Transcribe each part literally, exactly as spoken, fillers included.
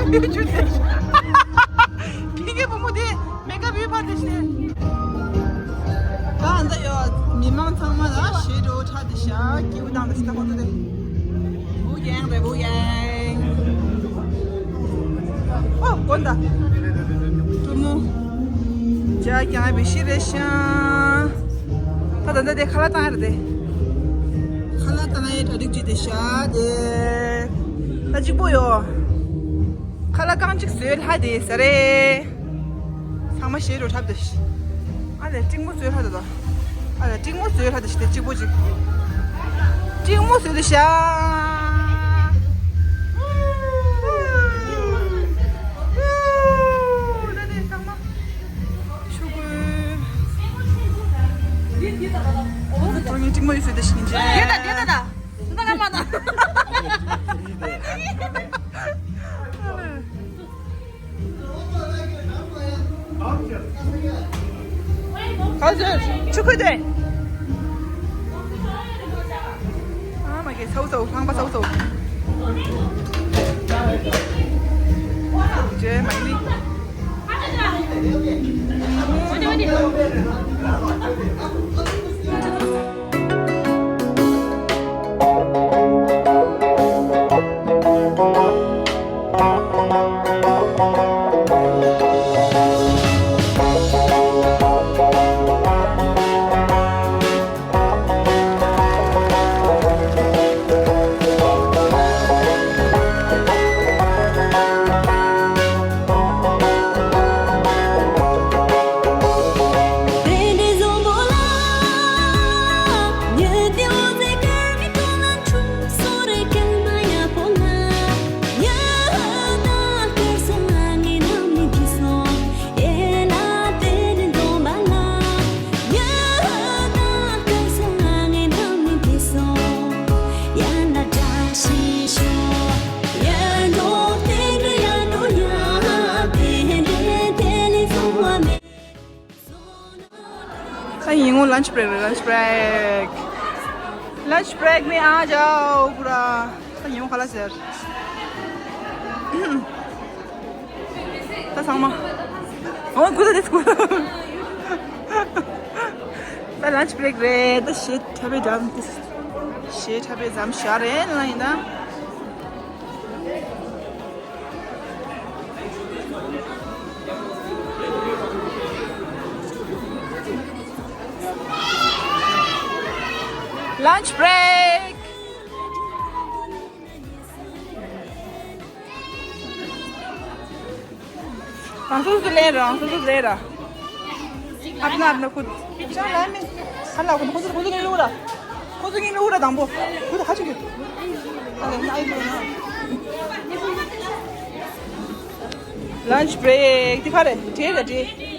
ཁྱི་ངན་བུ་མོ་དེ་མེ་ཀ་བི་ཕར་དེ་ཤི། ད་འདི་ཡོད། མི་མང་ཚང་མ་ལ་ཞེ་དྲག་ཁྲ་དེ་ཤ་སྐྱིད་པོ་དང་དེ་ཤི་ད་ཁོ་ཚོ་དེ། བུ་ཡང་རེད་བུ་ཡང་། ཨོ་དགོན་ད། ཀྲུ་མོ། ཇ་ཀྱང་བི་ཤི་རེད་ཤ། ད་ད་ད་དེ་ཁ་ལག་བཏང་ཡ་རེད་དེ། ཁ་ལག་བཏང་ཡ་གྲ་སྒྲིག་བྱས་དེ་ཤ་དེ། ད་གཅིག་པོ་ཡོད། ཁ་ལག་རྐང་གཅིག་བཟོས་ལྷ་དེ་ཟ་རེད། ཚང་མ་ཞེ་དྲག་འཁྲབ་དེ་ཤི། ཨ་ལས་ཀྲིང་མོ་བཟོས་ལྷ་དེ་དང་། ཨ་ལས་ཀྲིང་མོ་བཟོས་ལྷ་དེ་ཤི་དེ་གཅིག་པོ་གཅིག་ཀྲིང་མོ་བཟོས་དེ་ཤ། ད་དེ་ཚང་མ་ཆུ་གོས། ཨོ་ད་ཀྲིང་མོ་ཡིས་བཟོས་དེ་ཤི་ཉིན་ཅེ། དེ་ད་དེ་ད་ད། ད་ང་མ་ད། ག་ཚོད་ཆུ་ཁོལ་ཏེ། ཨ་མ་གེ་སའུ་སའུ་ལྷང་པ་སའུ་སའུ། ཇེ་མ་ནི། ད་ཡིན་ངོ་lunch break རེད། lunch break lunch break में आ जाओ पूरा ད་ཡིན་ངོ་ཁ་ལག་ཟེར། ད་ཚང་མ། ཨོ་ཀུ་ད་དེ་ཀུ་ད། ད་lunch break རེད། ད་ཞེ་ཁྲ་པའི་འགྲམ་དེ། ཞེ་ཁྲ་པའི་འགྲམ་ཞག་རེད་ལ་ཡིན་ད། Lunch break. རང་སོ་སོ་ལེན་རང་སོ་སོ་ལེན་ར། ཨབ་ན་ཨབ་ན་ཁུ། ཅང་ལ་མེ། ཧ་ལ་ཁུ་ཁུ་ཁུ་ཁུ་ངི་ལུ་ར། ཁུ་ཁུ་ངི་ལུ་ར་དང་པོ། ཁུ་ཁ་ཅིག་གི། ཨ་ལ་ན་ཨི་ལུ་ན། Lunch break དེ་ག་རེ་དེ་རེད་དེ།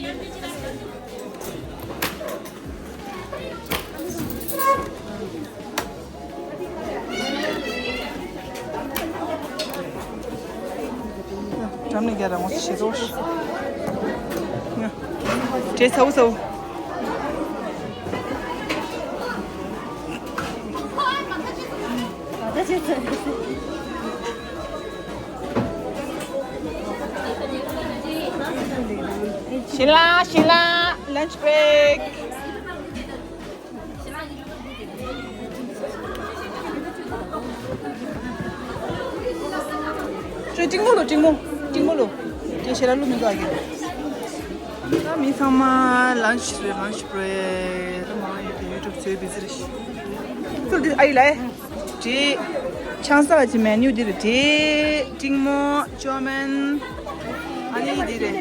འགྲམ་ནས་རྒྱ་ར་ངོ་ཤེས་ཏོ། ཏྲེ་ཚའུ་ཚའུ། ཤི་ལ་ཤི་ལ་lunch break. ཅོ་ཀྲིང་མོ་ལོ་ཀྲིང་མོ་ཀྲིང་མོ་ལོ། དེ་ཤེ་ར་ལུ་མི་འདུག་ཨ་གི། ད་མི་ཚང་མ་lunch རེད། lunch break ད་མ་ཡོད་དེ་YouTube བཟོས་བི་ཟི་རེད། ཚུལ་འདི་ཨ་ཡི་ལ། དེ་ཆང་ས་ལ་ཅི་menu འདི་རེད། དེ་ཀྲིང་མོ་ཅོ་མན་ཨ་ནི་འདི་རེད།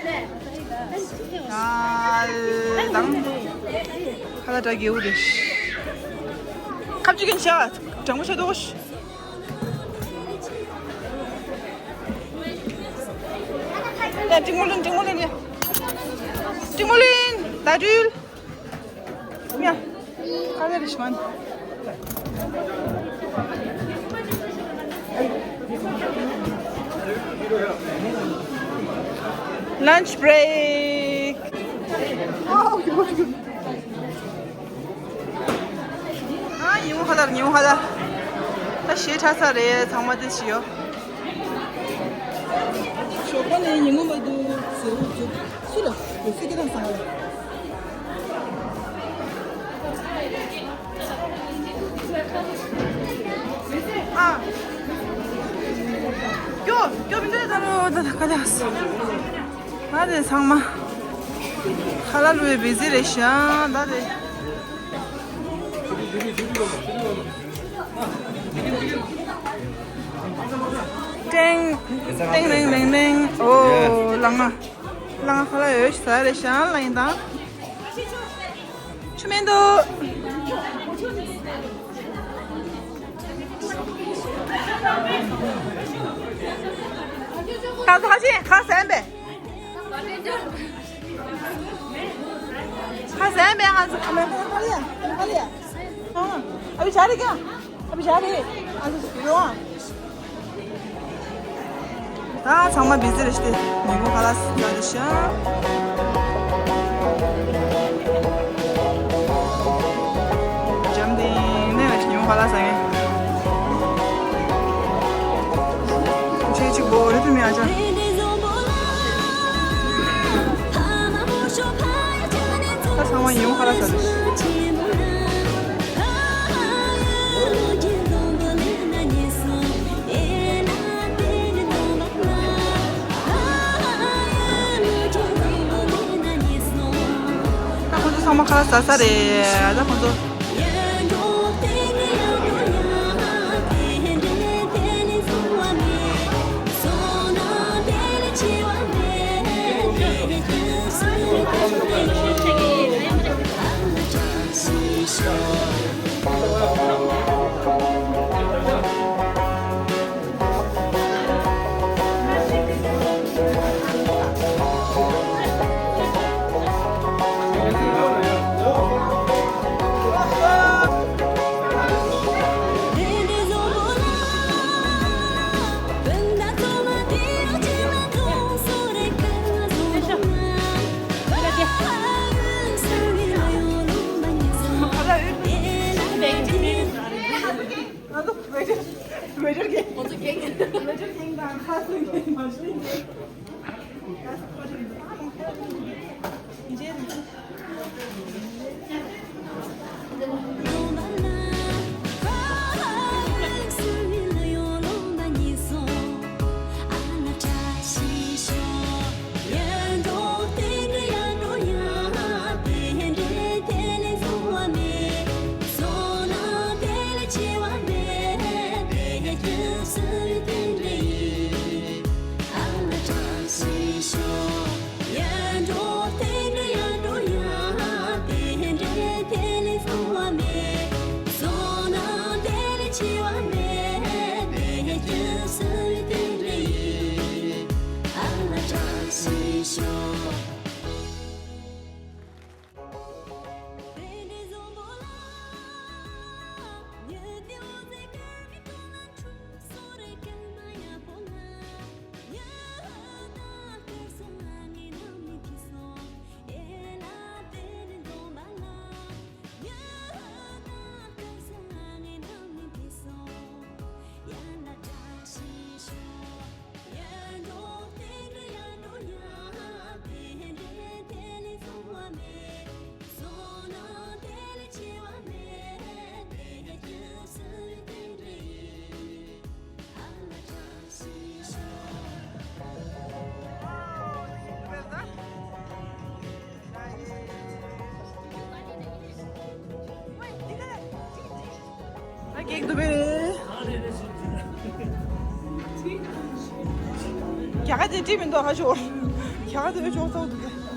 དང་། ཁ་ལག་འདྲ་རྒྱལ་པོ་རེད། ཁ་བཅུག་གིན་ཤ། དྲང་པོ་ཤ་དོ། ཡ་ཀྲིང་མོ་ལིན་ཀྲིང་མོ་ལིན་ཡ། ཀྲིང་མོ་ལིན་ད་དུལ། ཡ། ཁ་ལག་རེ་ཤི་མན། Lunch break. ཨ་ཉིན་མོ་ཁ་ལག་ཉིན་མོ་ཁ་ལག་ད་ཞེ་དྲག་ཚ་རེད། ཚང་མ་དེ་ཤི་ཡོད། ཞོགས་པ་ནས་ཉིན་མོ་བར་དུ་ཟེར་བ་ཚོ་སུ་ལ་ཡོད་སྲིད་ཀྱི་དང་སང་ལ། ཨ། སྐྱོ་སྐྱོ་མི་འདུག་ད་རུང་ད་ད་ག་ལ་སོང་། ང་དེ་ཚང་མ་ཁ་ལག་བླུགས་པའི་བི་ཛི་རེད་ཤག་ད་དེ། ཏེང་ཏེང་ལེང་ལེང་ལེང་། ཨོ་ལ་ང་ལ་ང་ཁ་ལག་ཡོད་ཤག་རེད་ཤག་ལ་ཡིན་དང་། ཆུ་མེད་འདུག་ཁ་ཁ་ཆེ་ཁ་སན་པས། ཁ་སན་པས། ང་ཚོ་ཁ་མེད་ཁ་ལ་ཡ་ཁ་ལ་ཡ། ཨ་བི་ཞྭ་རེད་ཀྱང་། ཨ་བི་ཞྭ་རེད། ཨ་ཚོ་རོ། ད་ཚང་མ་བི་ཛི་རེད་ཤག་ཉིན་མོ་ཁ་ལག་ཟ་རེད་ཤག་འཇམ་ཐིང་ནས་ཉིན་མོ་ཁ་ལག་ཟ་མཁན། ཆེ་གཅིག་པོ་རེད་དུ་མི་ཨ་ཅག་ད་ཚང་མ་ཉིན་མོ་ཁ་ལག་ཟ་རེད་ཤག་ད་ཁོང་ཚོ་ཚང་མ་ཁ་ལག་ཟ་ས་རེད། ད་ཁོང་ཚོ། ང་ཚོ་ཝེ་ཊར་ཝེ་ཊར་གྱིས་ང་ཚོ་གེགས་ཝེ་ཊར་གྱིས་དང་ཁ་སང་གི་མ་ཤེས་ནས། ཨ་གེགས་འདུག་པས། རྒྱ་གར་དེ་བྲིས་མི་འདུག་ཧ་ཤོར། རྒྱ་གར་དེ་བས་ཤོག་ཚ་བོ་འདུག་གས།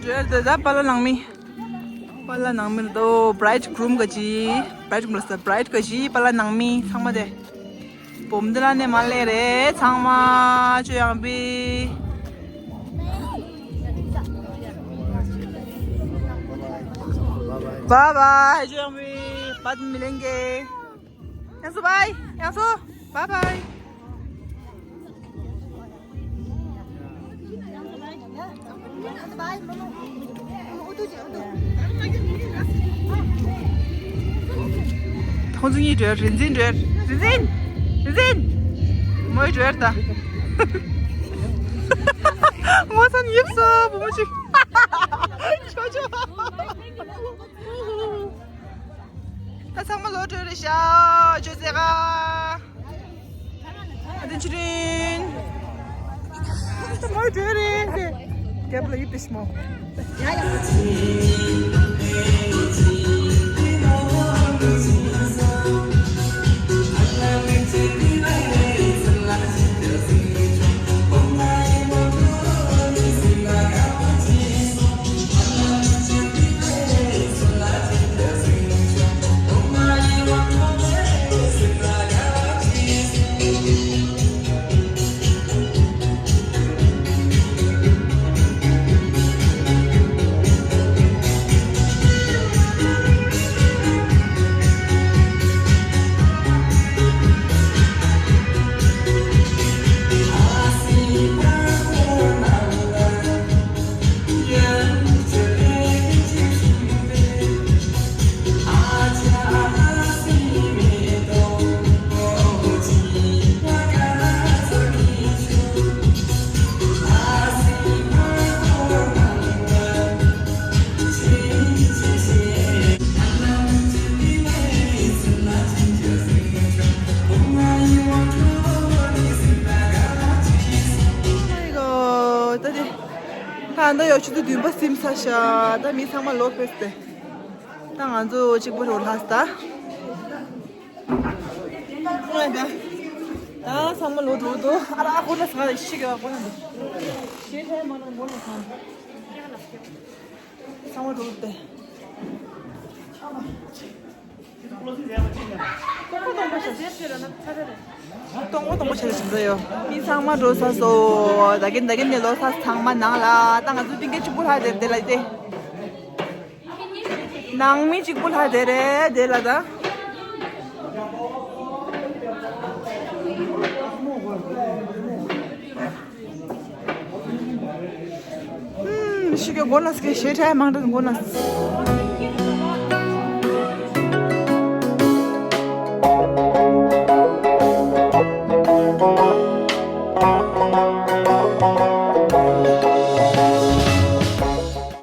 འགྲོ་ཡ་ད་ད་པཱ་ལགས་ནང་མི། པཱ་ལགས་ནང་མི་རེད་དོ། བྷ་རའིཌ་གྷུ་རུམ་ག་ཅི། བྷ་རའིཌ་གྷུ་རུམ་ལ་ས་བྷ་རའིཌ་ག་ཅི། པཱ་ལགས་ནང་མི་ཚང་མ་དེ། སྦོམ་དེ་ལ་ནས་མ་སླེབས་རེད་ཚང་མ། ཅོ་ཡང་པི། བྷའི་བྷའི། ཅོ་ཡང་པི། བད་མི་ལེན་གེ། ཡང་སུ་བྷའི། ཡང་སུ། བྷའི་བྷའི། ཁོང་ཚོ་གཉིས་འགྲོ། རིན་ཆེན་འགྲོ། རིན་ཆེན། རིན་ཆེན། མོའི་འགྲོ་ད། ངོ་ཚ་ནི་ཡིབ་སོ་བུ་མོ་ཅིག་ཆོ་ཆོ། ད་ཚང་མ་ལོག་འགྲོ་རེད་ཤག་ཅོ་ཙེ་ག་ཨ་དེ་ཆུ་རིན། ད་མོ་འགྲོ་རེད་དེ། རྒྱབ་ལ་ཡིབ་པའི་ཞི་མོ། ད་དེ། ད་ད་ཡོད་ཆུ་ཚོད་བདུན་པ་ཟིན་ཚར་ཤག་ད་མི་ཚང་མ་ལོག་ཕེབས་ཏེ། ད་ང་ཚོ་གཅིག་པོ་རོ་ལྷག་ད། ད་ཚང་མ་ལོག་འགྲོ་འདུག་ཨ་ར་ཨ་ཁོ་ན་ས་ལ་ཤི་ག་ཁོ་ན་འདུག་ཤེས་ཤེས་མ་ན་མོ་ལ་ཁང་། ཚང་མ་འགྲོ་སྟེ། སྟོང་པ་སྟོང་པ་བྱས་ཏེ་ཕྱིན་ཚར་ཡོད། མི་ཚང་མ་འགྲོ་ཚར་སོང་། ད་གིན་ད་གིན་ནས་ལོ་ས་ཚང་མ་ནང་ལ་ད་ང་ཚོ་ཏིང་ཀའི་གཅིག་པུ་ལྷག་དེ་དེ་ལ་དེ། ནང་མི་གཅིག་པུ་ལྷག་དེ་རེད་དེ་ལ་ད། ཤི་གི་མགོ་ན་སྐད་ཞེ་དྲག་མང་དྲགས་མགོ་ན།